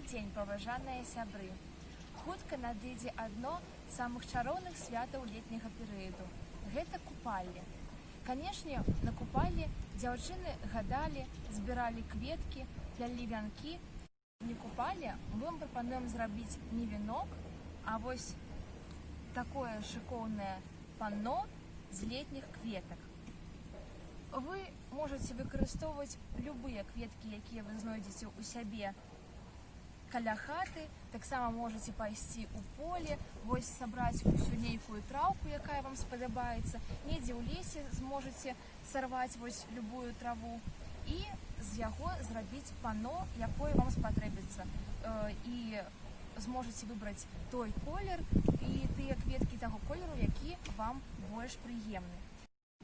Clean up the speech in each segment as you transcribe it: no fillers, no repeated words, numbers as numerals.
Дзень, паважаныя сябры! Хутка надыдзе адно з самых чароўных святаў летняга перыяду. Гэта Купалле. Канешне, на Купалле дзяўчыны гадалі, збіралі кветкі, плялі вянкі. Не Купалле мы вам прапануем зрабіць не вянок, а вось такое шыкоўнае панно з летніх кветак. Вы можаце выкарыстоўваць любыя кветкі, якія вы знойдзеце ў сябе каля хаты, таксама можаце пайсці ў поле, вось сабраць усю нейкую траўку, якая вам спадабаецца, недзе ў лесе зможаце сарваць вось любую траву і з яго зрабіць пано, якое вам спатрэбіцца. І зможаце выбраць той колер і тыя кветкі таго колеру, які вам больш прыемны.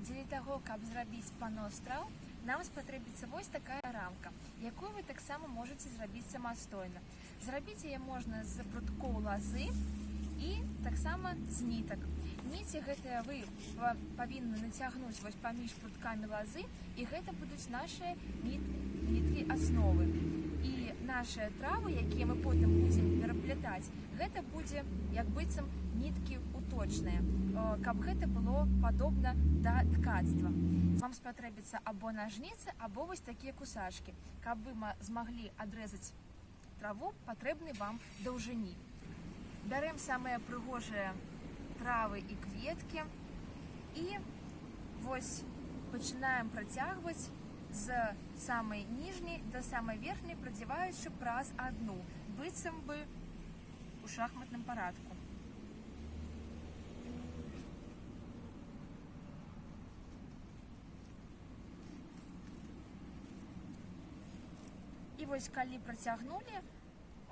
Дзеля таго, каб зрабіць пано з траў, нам спатрэбіцца вось такая рамка, якую вы таксама можаце зрабіць самастойна. Зрабіць яе можна з пруткоў лазы і таксама з нітак. Ніці гэтыя вы павінны нацягнуць вось паміж пруткамі лазы, і гэта будуць нашыя ніткі асновы. І нашыя травы, якія мы потым будзем пераплятаць, гэта будзе як быццам ніткі уточныя, каб гэта было падобна да ткацтва. Вам спатрэбіцца або нажніцы, або вось такія кусачкі, каб вы змаглі адрэзаць траву патрэбнай вам даўжыні. Бярэм самыя прыгожыя травы і кветкі і вось пачынаем працягваць з самай ніжняй да самай верхняй, прадзяваючы праз адну, быццам бы у шахматным парадку. І вось калі працягнулі,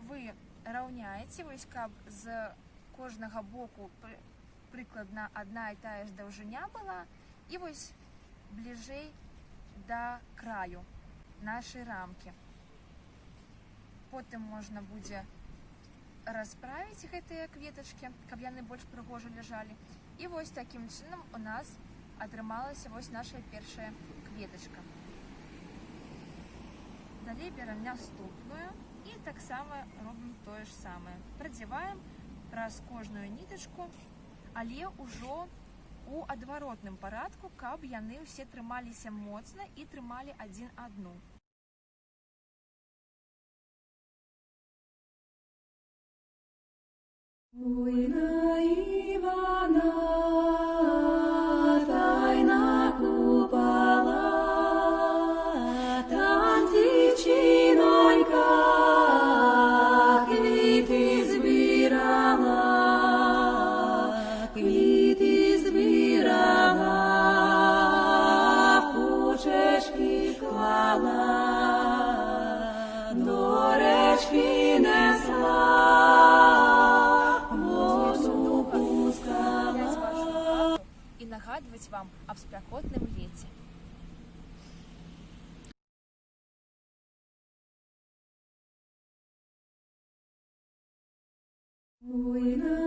вы раўняеце, вось каб з кожнага боку прыкладна адна і тая ж даўжыня была, і вось бліжэй да краю нашай рамкі. Потым можна будзе расправіць гэтыя кветачкі, каб яны больш прыгожа ляжалі. І вось такім чынам у нас атрымалася вось наша першая кветачка. Далей бяром наступную і таксама робім тое ж самае. Прадзяваем праз кожную нітачку, але ўжо у адваротным парадку, каб яны ўсе трымаліся моцна і трымалі адзін адну. Ой, на Івана, та й на Купала, там дівчинонька квіти збирала, квіти збирала, в пучечки клала, до речки несла, Будзе воду яшчэ доўга пускала. Ляць вашу хату і нагадваць вам аб спякотным леце. Ой, на